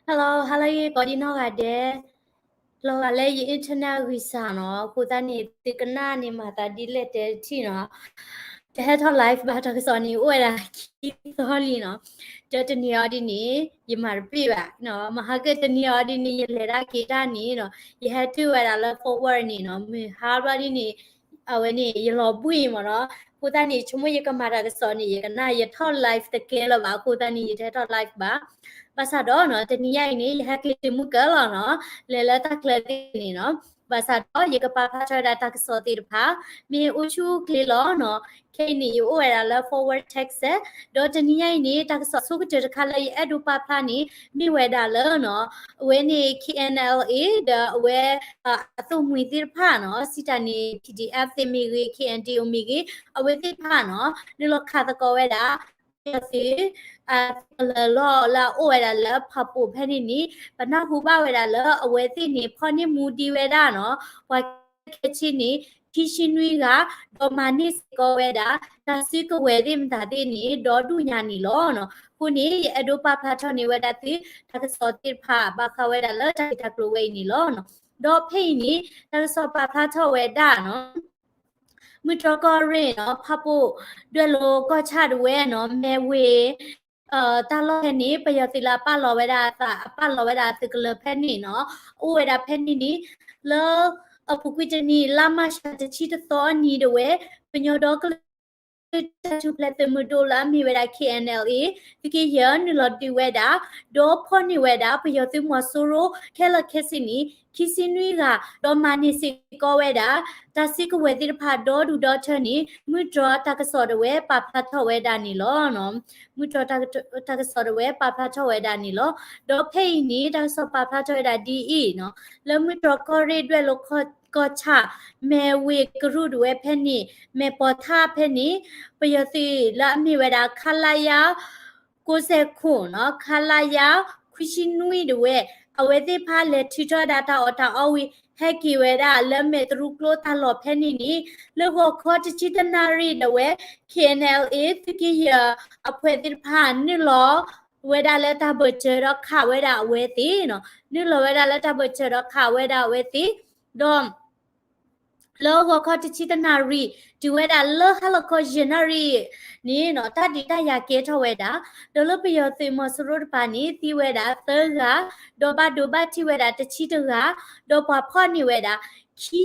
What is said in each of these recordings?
Hello, hello ယကိးဒံနီၢ်ဂၤဒဲး, လီၤဂာ်လၢယ internet ဂံၢ်စၢ်နီၤ, အဃိသတးန့ၣ် သုကနၣ်န့ၣ်မၤသးဒ်လဲၣ်တဲတထံၣ်နီၤ. တဟဲထီၣ် live ဘၣ် တၢ်ကစီၣ်န့ၣ် အိၣ်ဝဲဒၣ်ခံသီလံနီၤ. ဒီးတနံၤအံၤဒ်န့ၣ် ယမၤတပ့ၢ်ဘၣ်နီၤ, မဟါကတနံၤအံၤဒ်န့ၣ် ယလဲၤတၢ်က့ၤတၢ်န့ၣ်နီၤ, ယဟဲတုၤဝဲဒၣ်လၢ forward န့ၣ်နီၤ, မုၢ်ဟါဘျီဒ်န့ၣ် အဝဲန့ၣ် ယလီၤဘှံးမ့ၢ်နီၤ. အဃိသတးန့ၣ် ဆိကမိၣ်ယကမၤတၢ်ကစီၣ်န့ၣ် ယကနၣ်ယထီၣ် live တကဲလၢၤဘၣ်, အဃိသတးန့ၣ် ယတဟဲထီၣ် live ဘၣ်. ဘၣ်ဆၣ်ဒီးနီၤ တနံၤညါအံၤန့ၣ် ယဟဲက့ၤတုၤမုၢ်ကၢလီၤနီၤ, လဲၤလၢတၢ်ချၢသ့ၣ်န့ၣ်နီၤ. ဘၣ်ဆၣ်ဒီးယကပာ်ဖျါထီၣ်ဝဲဒၣ်တၢ်ကစီၣ်သ့ၣ်တဖၣ် မ့ၢ်အိၣ်ဆူၣ်အိၣ်ချ့လီၤနီၤ. ခဲအံၤန့ၣ် ယအိၣ်ဝဲဒၣ်လၢ Fort Worth, Texas, ဒီးတနံၤညါအံၤန့ၣ် တၢ်ကစီၣ်ဆိကတၢၢ်တခါလၢယအဲၣ်ဒိးပာ်ဖျါန့ၣ် မ့ၢ်ဝဲဒၣ်လၢနီၤ အဝဲန့ၣ် K N L A ဒီးအဝဲ အသုးမှံၤသ့ၣ်တဖၣ်နီၤ, စံးတၢ်န့ၣ် P D F သ့ၣ်မ့ၢ်ဂ့ၤ, K N D O မ့ၢ်ဂ့ၤ, အဝဲသ့ၣ်တဖၣ်နီၤ နုာ်လီၤခးသကိးဝဲဒၣ် ပယီၤသုး သုးကလၢၤလီၢ်လၢအအိၣ်ဝဲဒၣ်လၢဖၣ်ပိၣ်ဖဲန့ၣ်န့ၣ် ပနၢ်ဟူဘၣ်ဝဲဒၣ်လၢအဝဲသ့ၣ်န့ၣ် ဖီၣ်န့ၢ်မူဒံးဝဲဒၣ်နီၤ, ပှၤခဲလၢာ်ခဲဆ့န့ၣ် ခံဆံနွံဂၤ, ဒီးမၤန့ၢ်စ့ၢ်ကီးဝဲဒၣ် တၢ်စုကဝဲၤသ့ၣ်မတၤသ့ၣ်န့ၣ် ဒီဒူၣ်ညါန့ၣ်လီၤနီၤ. အဃိန့ၣ် ယအဲၣ်ဒိးပာ်ဖျါထီၣ်န့ၢ်ဝဲဒၣ်သု တၢ်ကစီၣ်သ့ၣ်တဖၣ် ဘၣ်ဃးဝဲဒၣ်လၢတၢ်ဂ့ၢ်တၢ်ကျိၤဝဲအံၤန့ၣ်လီၤနီၤ. ဒီးဖဲအံၤန့ၣ် တၢ်ကစီၣ်ပာ်ဖျါထီၣ်ဝဲဒၣ်နီၤ မုၢ်တြီၢ်ကီၢ်ရ့ၣ်နီၤ, ဖၣ်ပိၣ် ဒွဲၣ်လိၤကီၢ်ဆၣ်ဒၣ်ဝဲနီၤ, မဲၢ်ဝ့ၢ် တၢ်လီၢ်ဖဲန့ၣ် ပယီၤသုးလၢအပာ်လီၤဝဲဒၣ်အသး အပာ်လီၤဝဲဒၣ်အသုးကလၢၤဖဲန့ၣ်နီၤ, အိၣ်ဝဲဒၣ်ဖဲန့ၣ်န့ၣ် လၢအပူၤကွံာ်တနံၤ လါမၢ်ၡးတဆံတသီအနံၤဒၣ်ဝဲ ကညီဒီကလုာ်တၢ်ထူၣ်ဖျဲးသုးမုၢ်ဒိၣ်လၢအမ့ၢ်ဝဲဒၣ် K N L A သုးက့ယဲၢ် နုာ်လီၤဒုးဝဲဒၣ် ဒီးဖီၣ်န့ၢ်ဝဲဒၣ် ပယီၤသုးမီၤစိရိၤ ခဲလၢာ်ခဲဆ့န့ၣ် ခံဆံနွံဂၤ, ဒီးမၤန့ၢ်စ့ၢ်ကီးဝဲဒၣ် တၢ်စုကဝဲၤသ့ၣ်တဖၣ်ဒီဒူၣ်ဒီထၢန့ၣ် မုၢ်တြီၢ်တၢ်ကစီၣ်ဒၣ်ဝဲပာ်ဖျါထီၣ်ဝဲဒၣ်န့ၣ်လီၤ. မုၢ်တြီၢ်တၢ်ကစီၣ်ဒၣ်ဝဲပာ်ဖျါထီၣ်ဝဲဒၣ်န့ၣ်လီၤ. ဒီးဖဲအံၤန့ၣ် တၢ်ကစီၣ်ပာ်ဖျါထီၣ်ဝဲဒၣ်ဒ်အံၤနီၤ, လၢမုၢ်တြီၢ်ကီၢ်ရ့ၣ်ဒွဲၣ်လိၤကီၢ်ဆၣ် မဲၢ်ဝ့ၢ်ကရူၢ်ဒၣ်ဝဲဖဲန့ၣ် မဲၢ်ပီၤထၣ်ဖဲန့ၣ် ပယီၤသုးလၢအမ့ၢ်ဝဲဒၣ် ခလရ ကိးစဲၣ်ခိၣ်နီၤ, ခလရ ခွံဆံနွံဒၣ်ဝဲ အဝဲသ့ၣ်တဖၣ်လဲၤထုးထီၣ်ဒၣ်တၢ်အီၣ်တၢ်အီဝံၤ ဟဲက့ၤဝဲဒၣ်လၢမဲၢ်တရူးကျိတၢ်လီၢ်ဖဲန့ၣ်န့ၣ် လၢဂီၤခီတဆံတနၣ်ရံၣ်ဒၣ်ဝဲ K N L A သုးက့ယဲၢ် အဖှဲးသ့ၣ်တဖၣ် နုာ်လီၤဝဲဒၣ်လၢတၢ်ဘၢၣ်စၢၤဒီးခးဝဲဒၣ်အဝဲသ့ၣ်နီၤ, နုာ်လီၤဝဲဒၣ်လၢတၢ်ဘၢၣ်စၢၤဒီးခးဝဲဒၣ်အဝဲသ့ၣ်, ဒီး လၢဂီၤခီတဆံတနၣ်ရံၣ် တုၤဝဲဒၣ်လၢဟါလီၤခီယဲၢ်နၣ်ရံၣ်န့ၣ်နီၤ, တၢ်ဒုးတၢ်ယၤကဲထီၣ်ဝဲဒၣ်, ဒီးလၢပယီၤသုးမီၤစိရိၤတပၤန့ၣ် သံဝဲဒၣ်သၢဂၤ, ဒီးဘၣ်ဒိဘၣ်ထံးဝဲဒၣ်တဆံတဂၤ, ဒီးပှၤဖီၣ်န့ၢ်ဝဲဒၣ် ခံဆံနွံဂၤန့ၣ်လီၤ. သံဝဲဒၣ်သၢဂၤ, ဘၣ်ဒိတ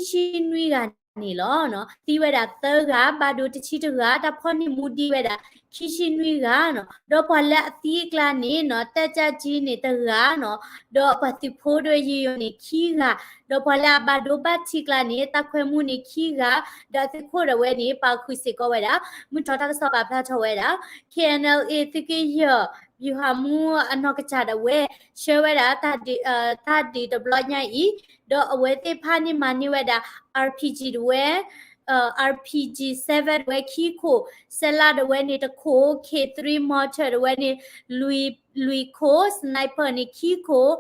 ဆံတဂၤ, တၢ်ဖီၣ်န့ၢ်မူဒံးဝဲဒၣ် ခံဆံနွံဂၤနီၤ, ဒီးပှၤလၢအသံအကျါန့ၣ်နီၤ, တပ်ကြပ်ကြီးန့ၣ်တဂၤနီၤ, ဒီးပှၤသုးဖိဒၣ်ဝဲယိယိန့ၣ်ခံဂၤ, ဒီးပှၤလၢအဘၣ်ဒိဘၣ်ထံးကျါန့ၣ် တပ်ခွဲမှူးန့ၣ်ခံဂၤ, ဒီးအသုးခိၣ်ဒၣ်ဝဲန့ၣ် ပာ်ဃုာ်စ့ၢ်ကီးဝဲဒၣ်, မုၢ်တြီၢ်တၢ်ကစီၣ်ပာ်ဖျါထီၣ်ဝဲဒၣ်, K N L A သုးက့ယဲၢ် ဗျူဟာမှူး အနီၢ်ကစၢ်ဒၣ်ဝဲ ဆှၢဝဲဒၣ် တၢ်ဒုးတဘျီညါအံၤ, ဒီးအဝဲသ့ၣ်တဖၣ်န့ၣ်မၤန့ၢ်ဝဲဒၣ် R P G ဒၣ်ဝဲ R P G seven ဒၣ်ဝဲခံခိၣ်, စဲလးဒၣ်ဝဲန့ၣ်တခိၣ်, K three mortar ဒၣ်ဝဲန့ၣ် လွံၢ်ခိၣ်, sniper န့ၣ်ခံခိၣ်,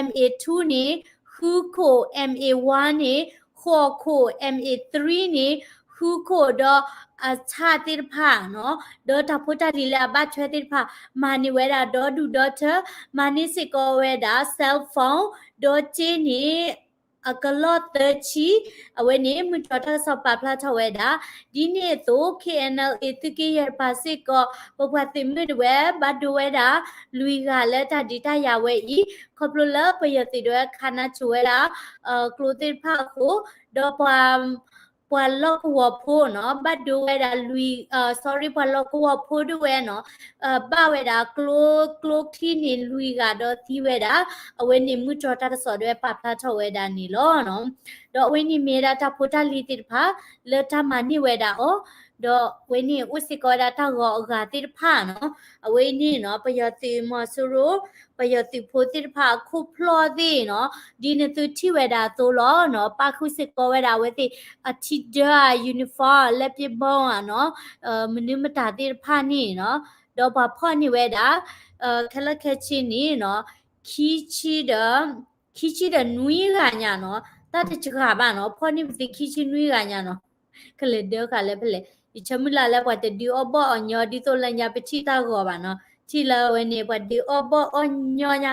M A two န့ၣ် ဃုခိၣ်, M A one န့ၣ် ဃိးခိၣ်, M A three န့ၣ် ဃုခိၣ်, ဒီးအဆၣ်သ့ၣ်တဖၣ်နီၤ, ဒီးတၢ်ဖိတၢ်လံၤလၢအဘၣ်ထွဲသ့ၣ်တဖၣ် မၤန့ၢ်ဝဲဒၣ်ဒီဒူၣ်ဒီထၢ, မၤန့ၢ်စ့ၢ်ကီးဝဲဒၣ် cell phone ဒီးက့န့ၣ် အကလီၢ်သၢဆံ, အဝဲန့ၣ် မုၢ်တြီၢ်တၢ်ကစီၣ်ပာ်ဖျါထီၣ်ဝဲဒၣ်, ဒ်န့ၣ်အသိး K N L A သုးက့ယဲၢ်တပၤစ့ၢ်ကီး ပပှၤသုးမုၢ်ဒၣ်ဝဲ ဘၣ်ဒိဝဲဒၣ်လွံၢ်ဂၤလၢတၢ်ဒုးတၢ်ယၤဝဲအံၤ, ခီဖျိလၢပယီၤသုးဒၣ်ဝဲခးနါစိၤဝဲဒၣ် ကျိသ့ၣ်တဖၣ်အဃိ, ဒီးပှၤ ပှၤလီၢ်ကဝီၤဖိနီၤ, ဘၣ်ဒိဝဲဒၣ်လွံၢ်, sorry, ပှၤလီၢ်ကဝီၤဖိဒၣ်ဝဲနီၤ, ဘၣ်ဝဲဒၣ်ကျိ, ကျိချံန့ၣ်လွံၢ်ဂၤဒီးသံဝဲဒၣ်, အဝဲန့ၣ်မုၢ်တြီၢ်တၢ်ကစီၣ်ဒၣ်ဝဲပာ်ဖျါထီၣ်ဝဲဒၣ်န့ၣ်လီၤ. ဒီးအဝဲန့ၣ်မ့ၢ်ဝဲဒၣ်တၢ်ဖိတၢ်လံၤသ့ၣ်တဖၣ် လၢတၢ်မၤန့ၢ်ဝဲဒၣ်အီၤ, ဒီးအဝဲန့ၣ်အိၣ်စ့ၢ်ကီးဝဲဒၣ်တၢ်ဂီၤအဂၤသ့ၣ်တဖၣ်နီၤ, အဝဲအံၤန့ၣ်နီၤ ပယီၤသုးမီၤစိရိၤ ပယီၤသုးဖိသ့ၣ်တဖၣ်အခိၣ်ဖျီၣ်သ့ၣ်နီၤ, ဒ်နသုထံၣ်ဝဲဒၣ်အသိးလီၤနီၤ, ပာ်ဃုာ်စ့ၢ်ကီးဝဲဒၣ်အဝဲသ့ၣ် အထံဒၢ uniform လၢပျံၤဘီဧါနီၤ, မနုၤမတၤသ့ၣ်တဖၣ်န့ၣ်နီၤ, ဒီးပှၤဖီၣ်န့ၢ်ဝဲဒၣ် ခဲလၢာ်ခဲဆ့န့ၣ်နီၤ, ခံဆံဒီး, ခံဆံဒီးနွံဂၤညါနီၤ, တၢ်တစှၤဘၣ်နီၤ, ဖီၣ်န့ၢ်ပသ့ခံဆံနွံဂၤညါနီၤ. ကလဲၤဒၢဃာ်လၢဖဲလဲၣ်, ယဆၢမုၢ်လၢ်လၢပှၤတဒုးအီၣ်ဘီၣ်အီၣ်ညီဒ်သိးလၢညါပထံၣ်တၢ်ဂီၤဘၣ်နီၤ, ထံၣ်လၢအဝဲန့ၣ် ပှၤဒုးအီၣ်ဘီၣ်အီၣ်ညီညါ,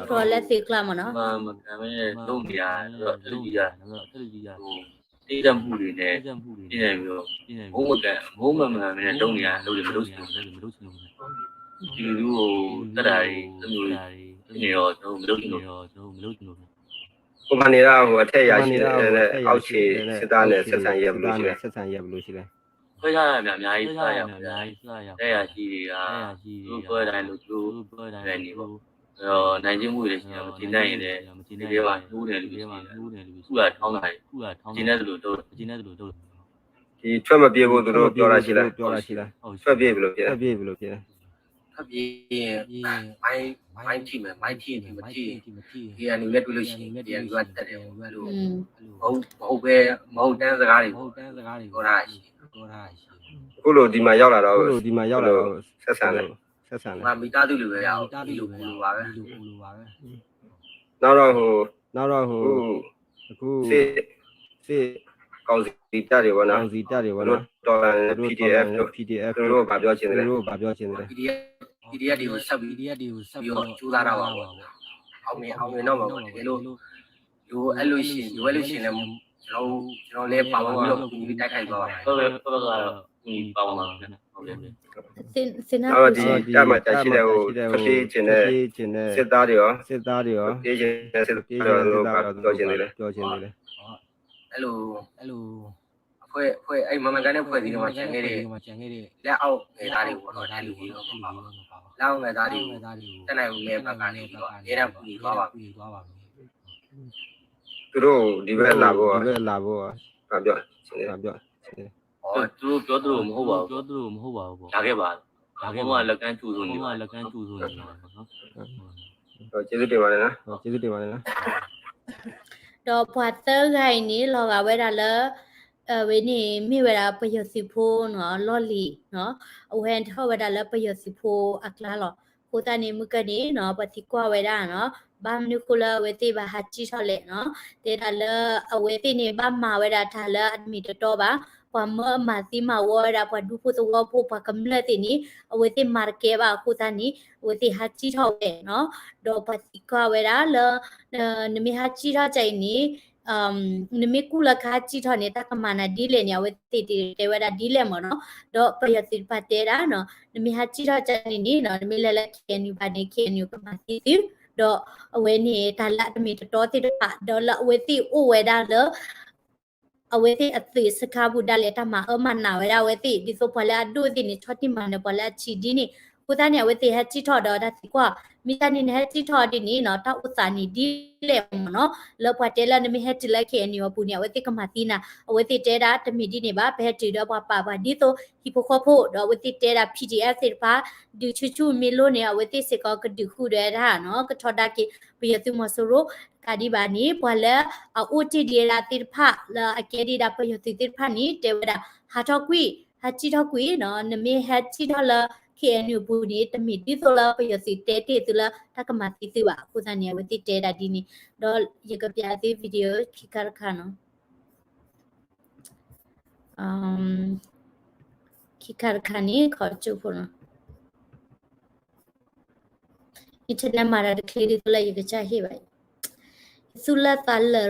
လဲၤထံၣ်ကျိလဲၤသ့ကျါမ့ၢ်နီၤ, မမကၤမ့ၢ်န့ၣ် ဒိးန့ၢ်ယၤ ဒ်တၢ်မူန့ၣ်န့ၣ် ဒ်န့ၣ် မမကၤမ့ၢ်န့ၣ် ဒိးန့ၢ်ယၤ ဒ်မ့ၢ်ဒိၣ်ဆ့ၣ်နီၤ တကလုာ်ဒူအိၣ်တၢ်ဒၣ်အံၤ တမုာ်န့ၣ်ဒီး မ့ၢ်ဒိၣ်ဆ့ၣ်နီၤ ပမၤန့ၢ်ဒၣ်အီၤ အထက်အရာရှိ အောက်ခြေစစ်သားနဲ့ ဆက်ဆံရေးဘယ်လိုရှိလဲ ဆက်ဆံရေးဘယ်လိုရှိလဲ ခွဲခြားတာများများကြီး စရရ ခွဲခြားတာများများကြီး စရရ ခွဲခြားတာ အထက်အရာရှိတွေက သူတို့ခွဲတိုင်းလို့ သူတို့ခွဲတိုင်း ပဲနေပေါ့ ဒီးနိုင်ကျင့်မှုတွေလည်းရှိတယ် မကျေနပ်ရင်လည်း ဒီထဲမှာ ညှိုးတယ်လို့ရှိရင် ခုတာထောင်းတာတွေ မကျေနပ်သလို ထုတ်တယ် ဒီထွက်မပြေဖို့ သူတို့ပြောတာရှိလား ပြောတာရှိလား ထွက်ပြေးဘယ်လိုဖြစ်လဲ ထွက်ပြေးဘယ်လိုဖြစ်လဲ ထွက်ပြေးရင် မိုင်း မိုင်းထိမယ် မိုင်းထိရင် မထိရင် KNU နဲ့တွေ့လို့ရှိရင် KNU က တက်တယ်ပေါ့ အဲ့လို မဟုတ် မဟုတ်ပဲ မဟုတ်တမ်းစကားတွေပေါ့ ပြောတာရှိတယ် အခုလိုဒီမှာရောက်လာတော့ အခုလိုဒီမှာရောက်လာတော့ ဘယ်လိုဆက်ဆံလဲ ဆက်ဆံလဲ ငါမိသားစုလိုပဲ မိသားစုလိုပဲ မိလိုပူလိုပါပဲ နောက်တော့ဟို နောက်တော့ဟို အခု အခု စစ် စစ် ကောင်စီတပ်တွေပေါ့နော် ကောင်စီတပ်တွေပေါ့နော် သူတို့တော်လှန်နေတဲ့ PDF PDF တို့ PDF တို့ သူတို့ဘာပြောချင်လဲ သူတို့ဘာပြောချင်လဲ PDF PDF တွေကိုဆက်ပြီး PDF တွေကိုဆက်ပြီးတော့ ကြိုးစားတာပါပေါ့ အောင်မြင်အောင်မြင်တော့မှာပေါ့ တကယ်လို့ လိုအပ်လို့ရှိရင် လိုအပ်လို့ရှိရင်လည်း ကျွန်တော်တို့ ကျွန်တော်လည်းပါဝင်ပြီးတော့ ကူညီတိုက်ခိုက်သွားပါမယ် ဟုတ်ကဲ့ ဟုတ်ကဲ့ ကူညီပါဝင်ပါမယ် ဟုတ်ကဲ့ စစ်စစ်နောက် နောက်တော့ဒီတပ်မှာကျရှိတဲ့ဟိုထွက်ပြေးချင်တဲ့စစ်သားတွေရောစစ်သားတွေရောထွက်ပြေးချင်တဲ့စစ်သားတွေရောသူတို့ဘာပြောချင်သေးလဲပြောချင်သေးလဲအဲ့လိုအဲ့လိုအဖွဲ့အဖွဲ့အဲ့မမကနဲ့ဖွဲ့စည်းတော့မှကျန်ခဲ့တဲ့လက်အောက်ငယ်သားတွေပေါ့နော်အဲ့လိုမျိုးတော့မပါပါဘူးလက်အောက်ငယ်သားတွေကိုတတ်နိုင်ဦးလဲဘက်ကနေပြီးတော့အများအားကူညီသွားပါမယ်သူတို့ဒီဘက်လာဖို့ဒီဘက်လာဖို့ဘာပြောဘာပြော သူတို့ပြောသလိုမဟုတ်ပါဘူးပြောသလိုမဟုတ်ပါဘူးပေါ့ဒါခဲ့ပါဒါခဲ့ပါလက်ကမ်းကျူဆိုနေပါလက်ကမ်းကျူဆိုနေပါပေါ့နော်ကျေးဇူးတင်ပါတယ်နော်ကျေးဇူးတင်ပါတယ်နော်ဒီးပှၤသၢဂၤအံၤန့ၣ် လီၤဂာ်ဝဲဒၣ်လၢ အဝဲန့ၣ်မ့ၢ်ဝဲဒၣ်ပယီၤသုးဖိနီၤ လီၢ်လံၤနီၤ အဝဲထီၣ်ဝဲဒၣ်လၢပယီၤသုးဖိအကျါလီၤ. အဃိသတးန့ၣ် မုၢ်ကၢန့ၣ်နီၤ ပှၤသံကွၢ်ဝဲဒၣ်နီၤ ဘၣ်မနုၤဃိလၢအဝဲသ့ၣ်ဘၣ်ဟးစံၣ်ထီၣ်လဲၣ်နီၤ, တဲဒၣ်လၢအဝဲသ့ၣ်န့ၣ် ဘၣ်မၤဝဲဒၣ်တၢ်လၢအတမ့ၢ်တတီဘၣ်, ပှၤမၢအမၤသံမၤဝီဝဲဒၣ် ပှၤဒူဖိသဝီဖိ ပှၤကမျၢၢ်သ့ၣ်န့ၣ် အဝဲသ့ၣ်မၤတကဲဘၣ်အဃိသတးန့ၣ် အဝဲသ့ၣ်ဟးစံၣ်ထီၣ်ဝဲနီၤ, ဒီးပှၤသံကွၢ်ဝဲဒၣ်လၢ နမ့ၢ်ဟးစံၣ်ထီၣ်ကၢ်အံၤန့ၣ် နမ့ၢ်ကူၣ်လၢကဟးစံၣ်ထီၣ်န့ၣ် တၢ်ကမၤနၤဒ်လဲၣ်န့ၣ် အဝဲသ့ၣ်တဲဝဲဒၣ်ဒ်လဲၣ်မ့ၢ်နီၤ, ဒီးပယီၤသုးတဖၣ်တဲဒၣ်နီၤ, နမ့ၢ်ဟးစံၣ်ထီၣ်ကၢ်န့ၣ်န့ၣ်နီၤ နမ့ၢ်လဲၤလၢ K N U ဘၣ်န့ၣ် K N U ကမၤသံသု, ဒီးအဝဲန့ၣ်တၢ်လၢအတမ့ၢ်တတီသ့ၣ်တဖၣ် ဒီးလၢအဝဲသ့ၣ်အိၣ်ဝဲဒၣ်လၢ အဝဲသ့ၣ်အသုးစခါပူၤဒၣ်လဲာ် တၢ်မၤအၢမၤနးဝဲဒၣ်အဝဲသ့ၣ် ဒ်သိးပှၤလၢအဒိၣ်သ့ၣ်န့ၣ် ဆီၣ်တံၢ်မၤနၢၤပှၤလၢအဆံးဒ်န့ၣ်, အဃိသတးန့ၣ် အဝဲသ့ၣ်ဟဲစံၣ်ထီၣ်ဒီးတၢ်သံကွၢ်, မ့ၢ်တၢ်န့ၣ်နဟဲစံၣ်ထီၣ်ဒ်န့ၣ်နီၤ တၢ်အိၣ်သးန့ၣ်ဒ်လဲၣ်မ့ၢ်နီၤ, လၢပှၤတဲလၢနမ့ၢ်ဟဲတုၤလၢ K N U အပူၤန့ၣ် အဝဲသ့ၣ်ကမၤသံနၤ, အဝဲသ့ၣ်တဲဒၣ်တမ့ၢ်ဒ်န့ၣ်ဘၣ် ပဟဲတုၤဒီးပှၤပာ်ပှၤဒ်သိးဟံၣ်ဖိဃီဖိ ဒီးအဝဲသ့ၣ်တဲဒၣ် P D F သ့ၣ်တဖၣ် ဒုးဆူၣ်ဆူၣ်မ့ၢ်လိၣ်န့ၣ် အဝဲသ့ၣ်စ့ၢ်ကီးကဒုးဃုာ်ဒီးတၢ်နီၤ ကထီဒါက့ၤ ပယီၤသုးမီၤစိရိၤ, တကးဒံးဘၣ်န့ၣ် ပှၤလၢအအိၣ်တ့ၢ်ဒံးဝဲဒၣ်သ့ၣ်တဖၣ် လၢအကဲဒံးဒၣ်ပယီၤသုးသ့ၣ်တဖၣ်န့ၣ် တဲဝဲဒၣ် ဟးထီၣ်ကွံာ်, ဟးစံၣ်ထီၣ်ကွံာ်နီၤ, နမ့ၢ်ဟဲစံၣ်ထီၣ်လၢ K N U အပူၤန့ၣ် တမ့ၢ်ဒ်သိးလၢပယီၤသုးတဲတ့ၢ်သုလၢတၢ်ကမၤသံသုဘၣ်, အဃိသတးန့ၣ် အဝဲသ့ၣ်တဲဒၣ်ဒ်န့ၣ်, ဒီးယကပျးသု video ခံခါတခါနီၤ. ခံခါတခါန့ၣ် ခီကၠိဖိနီၤ, internet မၤတၢ်တချ့ဒ်သိးလၢယကစၢ်ဟ့ၣ်ဘၣ်, ယသူၣ်လၢသးလၢာ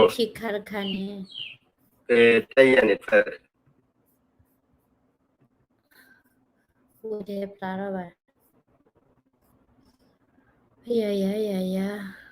်တဘီ ခံခါတခါန့ၣ် တၢ်ယၤန့ၣ် အိၣ်တဲဖျါထီၣ်ဘၣ်, ယၤ ယၤ ယၤ ယၤ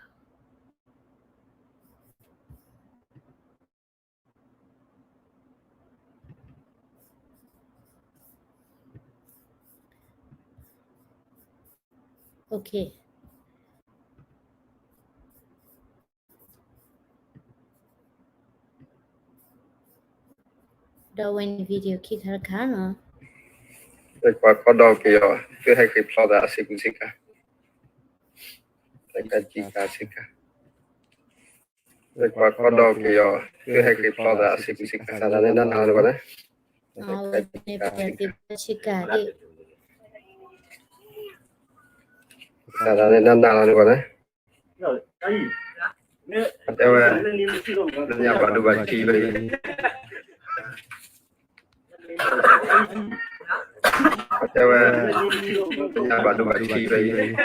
ဒီးဝဲန့ၣ် video ခံခါတခါနီၤ, ကွၢ်ခီဒီးက့ၤအီၤ သုဟဲက့ၤဖျီသးအစ့ကူစ့ကၤ, ကစံကၤစ့ကၤ, ကွၢ်ခီဒီးက့ၤအီၤ သုဟဲက့ၤဖျီသးအစ့ကူစ့ကၤ သးဒၣ်န့ၣ်နၢ်နၢ်လီၤန့ၣ်, သးဒၣ်န့ၣ်နၢ်နၢ်လီၤန့ၣ်, တဲဝဲ ညၣ်ဘၣ်ဒိဘၣ်ထံးဖဲအံၤ, တဲဝဲ ညၣ်ဘၣ်ဒိဘၣ်ထံးဖဲအံၤ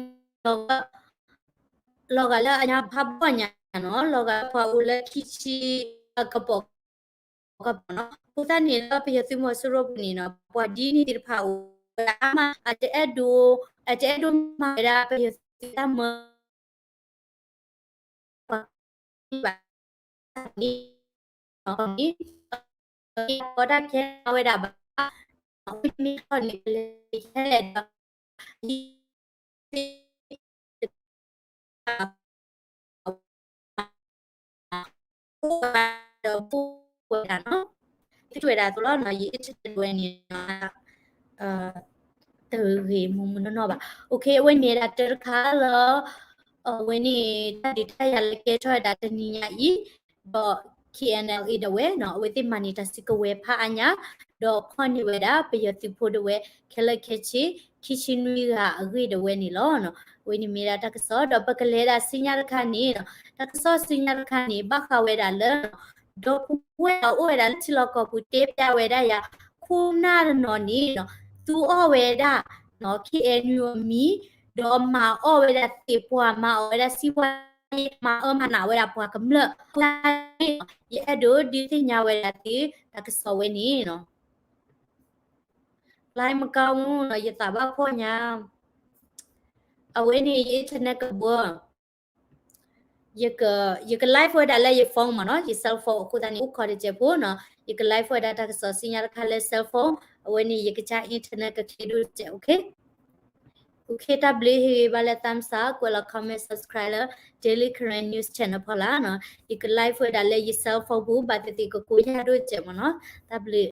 လီၤဂာ်လၢအညါဖးဘီၣ်ညါနီၤ, လီၤဂာ်လၢပှၤအိၣ်လၢခံဆံအကပိာ်ကပီၤနီၤ, အဃိသတးန့ၣ်လၢပယီၤသုးမီၤစိရိၤပူၤန့ၣ်နီၤ ပှၤဒ်န့ၣ်သ့ၣ်တဖၣ်အိၣ်ဝဲဒၣ်မး အတအဲၣ်ဒိး အတအဲၣ်ဒိးမၤဝဲဒၣ်ပယီၤသုးတၢ်မၢ ပှၤန့ၣ် တၢ်ခဲအဝဲဒၣ်ဘၣ် မ့ၢ်ထီၣ်န့ၣ် လဲၤခဲလၢာ်ဒီး ဒီးပူဝဲဒၣ်နီၤ, ထံၣ်ဝဲဒၣ်သိးလီၤနီၤ ယ internet ဝဲန့ၣ် တဂ့ၤမုၢ်မုၢ်နီၢ်နီၢ်ဘၣ်. အဝဲန့ၣ် မ့ၢ်ဒၣ်တၢ်တခါလၢ အဝဲန့ၣ် တၢ်ဒုးတၢ်ယၤလၢကဲထီၣ်ဝဲဒၣ်တနံၤညါအံၤ ဒီး K N L A ဒၣ်ဝဲနီၤ အဝဲသ့ၣ်မၤန့ၢ်တၢ်စုကဝဲၤဖးအါညါ ဒီးဖီၣ်န့ၢ်ဝဲဒၣ်ပယီၤသုးဖိဒၣ်ဝဲ ခဲလၢာ်ခဲဆ့ ခံဆံနွံဂၤအဂ့ၢ်ဒၣ်ဝဲန့ၣ်လီၤ. အဝဲန့ၣ်မ့ၢ်ဒၣ်တၢ်ကစီၣ် ဒီးပကလဲၤဒၣ်ဆူညါတခါန့ၣ်နီၤ တၢ်ကစီၣ်ဆူညါတခါန့ၣ် ဘၣ်ဃးဝဲဒၣ်လၢ ဒီပုၢ်ဝဲၢ်လၢအိၣ်ဝဲဒၣ်လၢထံလီၢ်ကီၢ်ပူၤတဲပျးဝဲဒၣ်ယၤ ခိၣ်နၢ်တနီၤန့ၣ်နီၤ သူအီၣ်ဝဲဒၣ် K N U အမံၤ ဒီးမၤအီၣ်ဝဲဒၣ်သ့ၣ်ပှၢ် မၤအီၣ်ဝဲဒၣ်စံးပှၢ် မၤအၢမၤနးဝဲဒၣ်ပှၤကမျၢၢ် အဃိသတးန့ၣ် ယအဲၣ်ဒိးဒုးသ့ၣ်ညါဝဲဒၣ်သုတၢ်ကစီၣ်ဝဲန့ၣ်နီၤ လိုင်းမကောင်းဘူးနီၤ ယသးဘၣ်ဖှီၣ်ညါ အဝဲန့ၣ် ယ internet ကဘှီ ယက ယက live ဝဲဒၣ်လၢယ phone မ့ၢ်နီၤ ယ cell phone အဃိသတးန့ၣ် အိၣ်ခိးတစဲးဖိနီၤ ယက live ဝဲဒၣ်တၢ်ကစီၣ်ဆူညါတခါလၢ cell phone အဝဲန့ၣ် ယကစၢ် internet ကချ့ဒိၣ်တစဲး okay တၢ်ဘျုးဟ့ၣ်ဂံၢ်ဘါလၢ thumbs up ကွဲးလီၤ comment subscribe လၢ Daily Karen News Channel ဖီလာ်နီၤ ယက live ဝဲဒၣ်လၢယ cell phone ပူၤ ဘၣ်သ့ၣ်သ့ၣ်ကကိးယၤဒိၣ်တစဲးမ့ၢ်နီၤ တၢ်ဘျုး